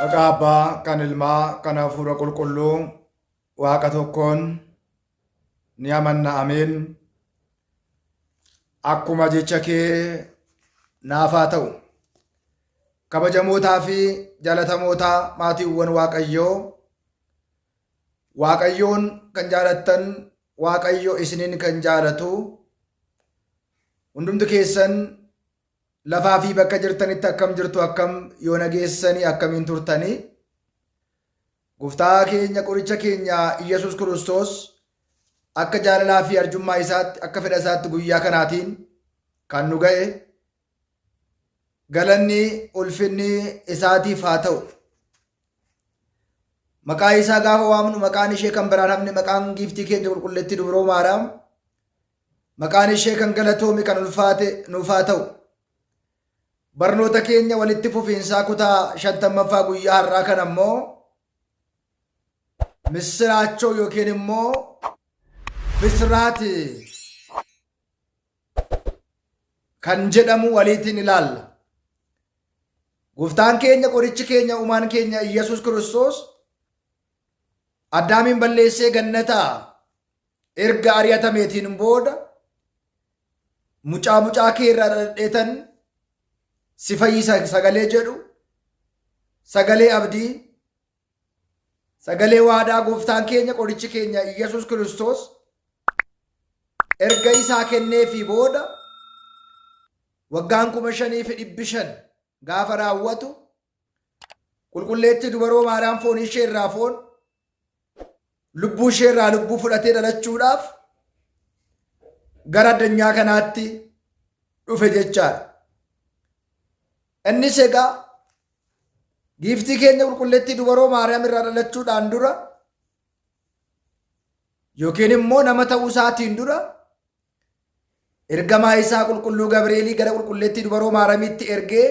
Maqaa Abbaa, kan Ilmaa, kan Hafuura Qulqulluu, Waaqa tokkoon ni amanna. Ameen. Akkuma jecha kee naaf haa ta'u. Kabajamootaa fi jaalatamootaa maatiiwwan Waaqayyoo, Waaqayyoon kan jaalattan, Waaqayyo isiniin kan jaalatu, hundumti keessan lafaa fi bakka jirtanitti akkam jirtu, akkam yoo nageessanii, akkamiin turtanii? Gooftaa keenya, qoricha keenya Iyyasuus Kiristoos akka jaalalaa fi arjummaa isaatti, akka fedha isaatti guyyaa kanaatiin kan nu ga'e, galanni ulfinni isaatiif haa ta'u. Maqaa isaa gaafa waamnu maqaan ishee kan biraan hafne, maqaan giiftii keenya qulqulleettii Dubroo Maariyaam, maqaan ishee kan galatoome, kan ulfaate nuuf haa ta'u. Barnoota keenya walitti fufiinsaa kutaa 50ffaa guyyaa har'aa kana immoo missiraachoo yookiin immoo bisraati kan jedhamu waliitiin ilaalla. Gooftaan keenya, qorichi keenya, uumaan keenya Iyyasuus Kiristoos Addaamiin balleessee gannataa erga ari'atameetiin booda, mucaa mucaa kee irraa dhaladheetan si fayyisa sagalee jedhu, sagalee abdii, sagalee waadaa gooftaan keenya, qorichi keenya Iyyasuus Kiristoos erga isaa kenneefii booda, waggaan 5500 gaafa raawwatu, qulqulleettii dubaroo Maariyaam foon ishee irraa foon, lubbuu ishee irraa lubbuu fudhatee dhalachuudhaaf gara addunyaa kanaatti dhufe jechaadha. Innis egaa giiftii keenya qulqulleettii dubaroo Maariyaam irraa dhalachuudhaan dura yookiin immoo nama ta'uu isaatiin dura, ergamaa isaa qulqulluu Gabri'eelii gara qulqulleettii dubaroo Maariyaamitti ergee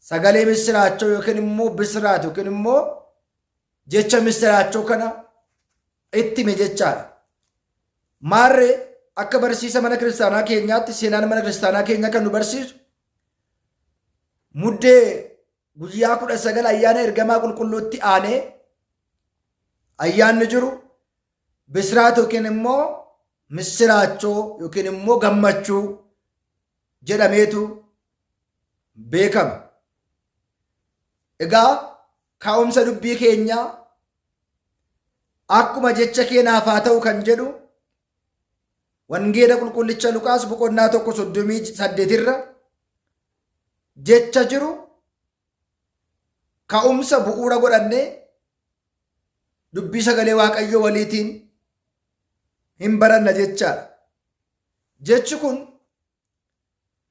sagalee missiraachoo yookiin immoo bisiraat yookiin immoo jecha missiraachoo kana itti hime jechaadha. Maarree, akka barsiisa mana kiristaanaa keenyaatti, seenaan mana kiristaanaa keenyaa kan nu barsiisu, Muddee guyyaa 19 ayyaana ergamaa qulqulluutti aanee ayyaanni jiru bisiraat yookiin immoo missiraachoo yookiin immoo gammachuu jedhameetu beekama. Egaa ka'umsa dubbii keenyaa akkuma jecha kee naaf haa ta'u kan jedhu, Wangeela Qulqullicha Luqaas boqonnaa 1:38 irra jecha jiru ka'umsa bu'uura godhannee dubbii sagalee Waaqayyoo waliitiin hin baranna jechaadha. Jechi kun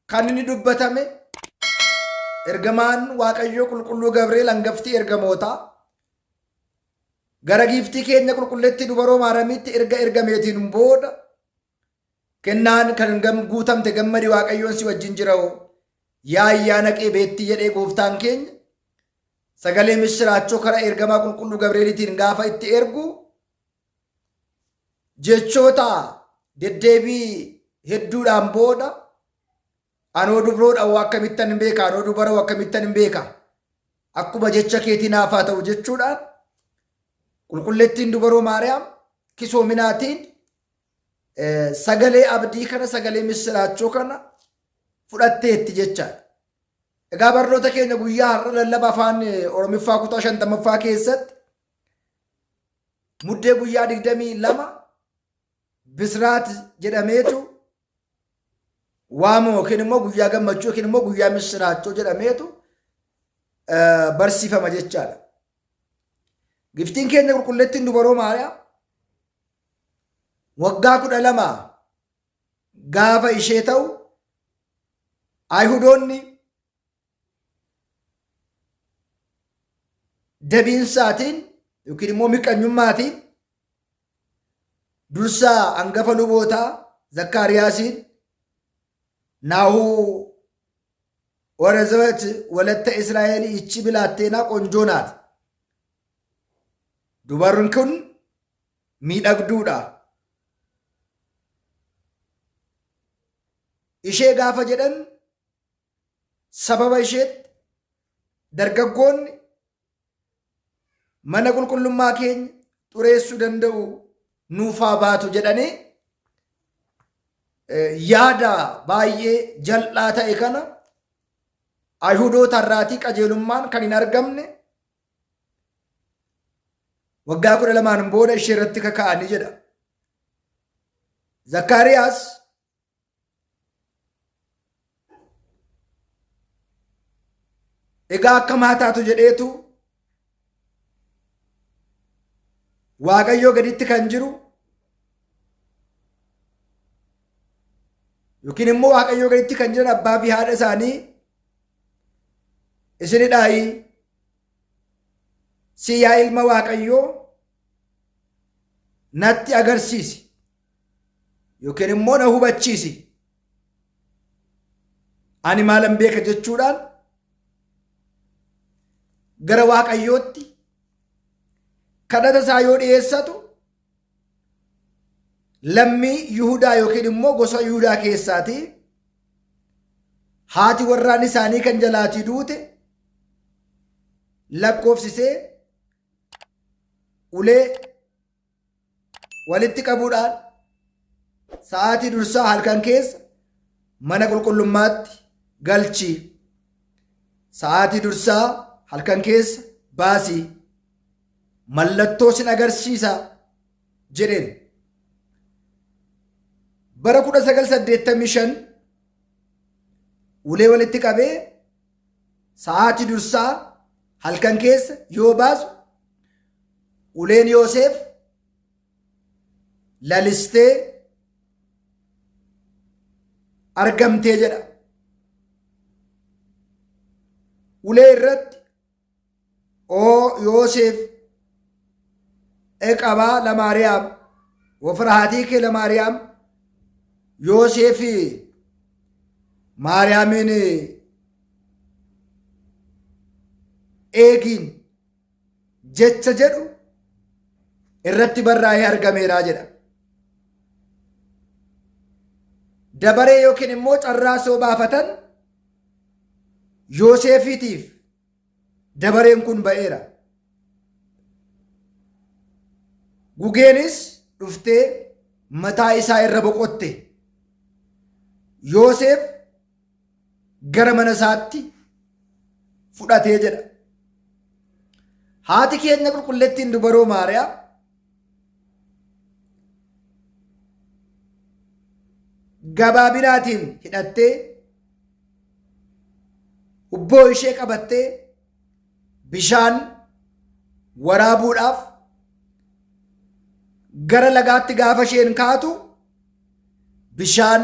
kan inni dubbatame ergamaan Waaqayyoo Qulqulluu Gabri'eel, hangaftii ergamootaa, gara giiftii keenya qulqulleettii dubaroo Maaramiitti erga ergameetiin booda, kennaan kan guutamte gammadi, Waaqayyoon si wajjin jira, yaa ayyaana qeebeettii jedhee gooftaan keenya sagalee missiraachoo karaa ergamaa qulqulluu Gabri'eeliitiin gaafa itti ergu, jechoota deddeebii hedduudhaan booda, anoo dubroodha hoo akkamittan hin beeka, anoo dubara hoo akkamittan hin beeka, akkuma jecha keetii naaf haa ta'u jechuudhaan qulqulleettiin dubaroo Maariyaam kisoominaatiin sagalee abdii kana, sagalee missiraachoo kana fudhatteetti jechaadha. Egaa barnoota keenya guyyaa har'a lallaba afaan Oromiffaa kutaa 50ffaa keessatti Muddee guyyaa 22 Bisraat jedhameetu waamama yookiin immoo guyyaa gammachuu yookiin immoo guyyaa missiraachoo jedhameetu barsiifama jechaadha. Giftiin keenya qulqulleettiin dubaroo Maariyaam waggaa 12 gaafa ishee ta'u, Ayihudoonni dabiinsaatiin yookiin immoo miqqanyummaatiin dursaa hangafa lubootaa Zakkaariyaasiin, naahuu ወረዘበት ወለተ እስራኤል ይቺ ብላቴና ቆንጆ ናት፣ dubarri kun miidhagduudha ishee gaafa jedhan, sababa isheetti dargaggoonni mana qulqullummaa keenya xureessuu danda'u nuuf haa baatu jedhanii yaada baay'ee jal'aa ta'e kana Ayihudoota irraatii qajeelummaan kan hin argamne waggaa 12n booda ishee irratti kaka'anii jedha. Zakkaariyaas egaa akkam haa taatu jedheetu Waaqayyoo gaditti kan jiru yookiin immoo Waaqayyoo gaditti kan jiran abbaa fi haadha isaanii isinidhaayii si yaa ilma Waaqayyoo natti agarsiisi yookiin immoo na hubachiisi ani maalan beeka jechuudhaan gara Waaqayyootti kadhata isaa yoo dhiyeessatu lammii Yihudaa yookiin immoo gosa Yihudaa keessaatii haati warraan isaanii kan jalaatii duute lakkoofsisee ulee walitti qabuudhaan sa'aatii dursaa halkan keessa mana qulqullummaatti galchi. Sa'aatii dursaa halkan keessa baasi. Mallattoo sin agarsiisa jedheen. Bara 1985 ulee walitti qabee sa'aatii dursaa halkan keessa yoo baasu uleen Yooseef lalistee argamtee jedha. Ulee irratti oo Yooseef eqabaa lamaariyaam wafirahaatii kee lamaariyaam Yooseef Maariyaamiin eegiin jecha jedhu irratti barraa'ee argameera jedha. Dabaree yookiin immoo carraa soo baafatan Yooseefiitiif dabareen kun ba'eera. Gugeenis dhuftee mataa isaa irra boqotte. Yooseef gara mana isaatti fudhatee jedha. Haati keenya qulqulleettiin dubaroo Maariyaam gabaabinaatiin hidhattee hubboo ishee qabattee bishaan waraabuudhaaf gara lagaatti gaafa isheen kaatu bishaan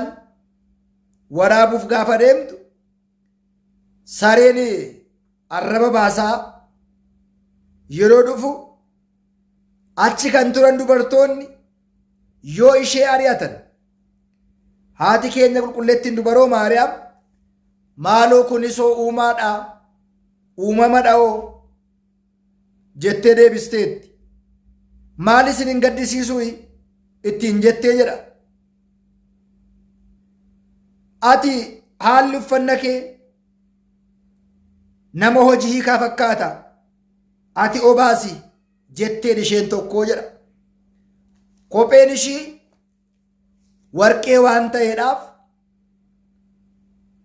waraabuuf gaafa deemtu sareen arraba baasaa yeroo dhufu achi kan turan dubartoonni yoo ishee ari'atan haati keenya qulqulleettiin dubaroo Maariyaam maaloo kunisoo uumaadha uumamadha hoo jettee deebisteetti. Maal isin hin gaddisiisuu ittiin jettee jedha. Ati haalli uffanna kee nama hojii hiikaa fakkaata. Ati obaasi jetteen isheen tokkoo jedha. Kopheen ishii warqee waan ta'eedhaaf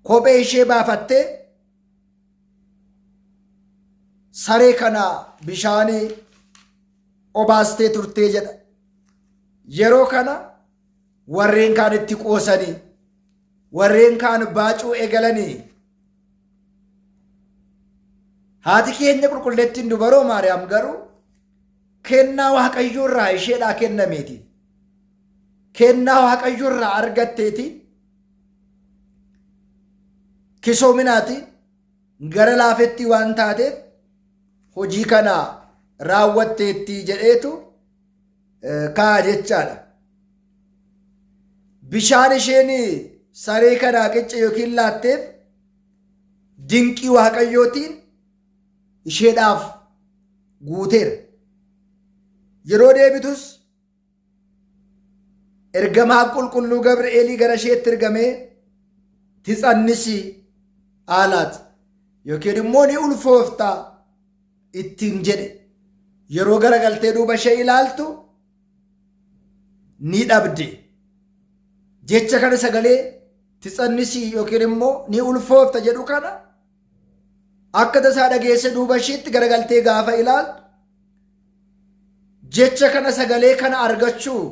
kophee ishee baafattee saree kana bishaanii obaastee turtee jedha. Yeroo kana warreen kaan itti qoosanii warreen kaan baacuu eegalanii haati keenya qulqulleettiin dubaroo Maariyaam garuu kennaa Waaqayyoo irraa isheedhaa kennameeti. Kennaa Waaqayyoo irraa argatteeti. Kisoominaati gara laafettii waan taateef hojii kana raawwatteetti jedheetu kaa'a jechaadha. Bishaan isheen saree kanaa qicce yookiin laatteef dinqii Waaqayyootiin isheedhaaf guuteera. Yeroo deebitus ergamaa qulqulluu Gabri'eelii gara isheetti ergamee titsannisi aalaat yookiin immoo ni ulfoofta ittiin jedhe. Yeroo garagaltee duuba ishee ilaaltu ni dhabde. Jecha kana sagalee titsannisii yookiin immoo ni ulfoofta jedhu kana akka tasaa dhageesse duuba ishiitti garagaltee gaafa ilaaltu jecha kana sagalee kana argachuu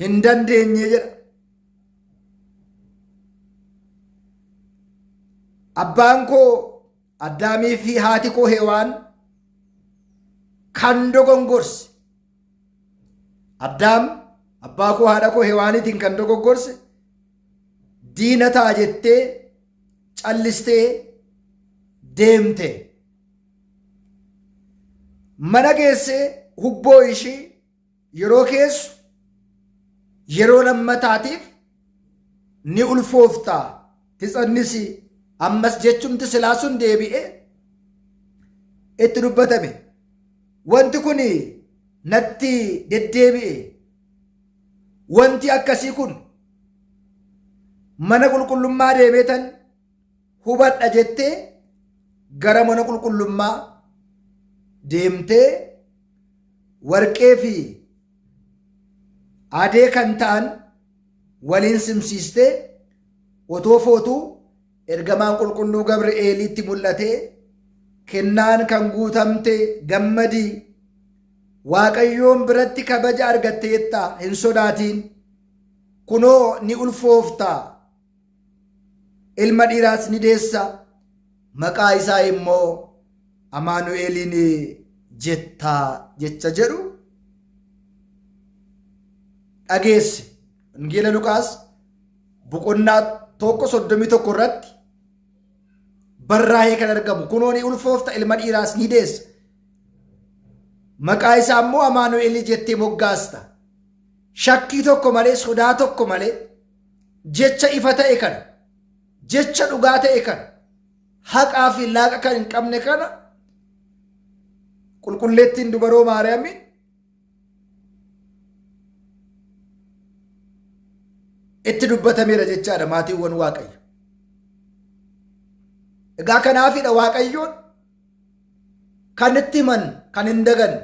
hin dandeenye jedha. Abbaan koo Addaamii fi haati koo Hewaan kan dogongorse. Addaam abbaa koo haadha koo Hewaaniitiin kan dogoggorse diina ta'a jettee callistee deemte. Mana geessee hubboo ishii yeroo keessu yeroo lammataatiif ni ulfoofta titsannisi ammas jechumti silaa sun deebi'e itti dubbatame. Wanti kun natti deddeebi'e. Wanti akkasii kun mana qulqullummaa deemeetan hubadha jettee gara mana qulqullummaa deemtee warqee fi adee kan ta'an waliin simsiistee otoo footuu ergamaan qulqulluu Gabri'eeliitti mul'atee kennaan kan guutamte gammadii Waaqayyoon biratti kabaja argatteetta hin sodaatiin kunoo ni ulfoofta ilma dhiiraas ni deessa maqaa isaa immoo Amaanu'eeliin jetta jecha jedhu dhageesse. Wangeela Luqaas boqonnaa 1:31 irratti barraa'ee kan argamu kunoo ni ulfoofta ilma dhiiraas ni deessa. Maqaa isaa immoo Amaanu'eelii jettee moggaasta. Shakkii tokko malee sodaa tokko malee jecha ifa ta'e kana jecha dhugaa ta'e kana haqaa fi laaqa kan hin qabne kana qulqulleettiin dubaroo Maariyaamiin itti dubbatameera jechaadha maatiiwwan Waaqayyo. Egaa kanaafidha Waaqayyoon kan itti himan kan hin daganne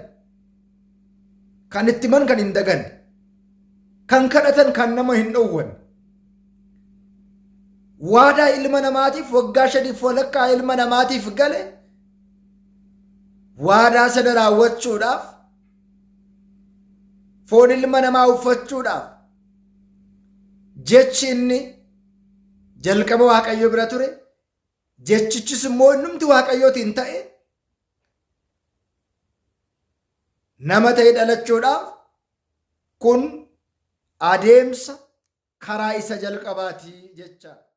kan itti himan kan hin daganne kan kadhatan kan nama hin dhowwanne waadaa ilma namaatiif waggaa shadiif walakkaa ilma namaatiif gale waadaa sana raawwachuudhaaf foon ilma namaa uffachuudhaaf jechi inni jalqaba Waaqayyo bira ture jechichis immoo innumti Waaqayyootiin ta'e nama ta'e dhalachuudhaaf kun adeemsa karaa isa jalqabaati jechaadha.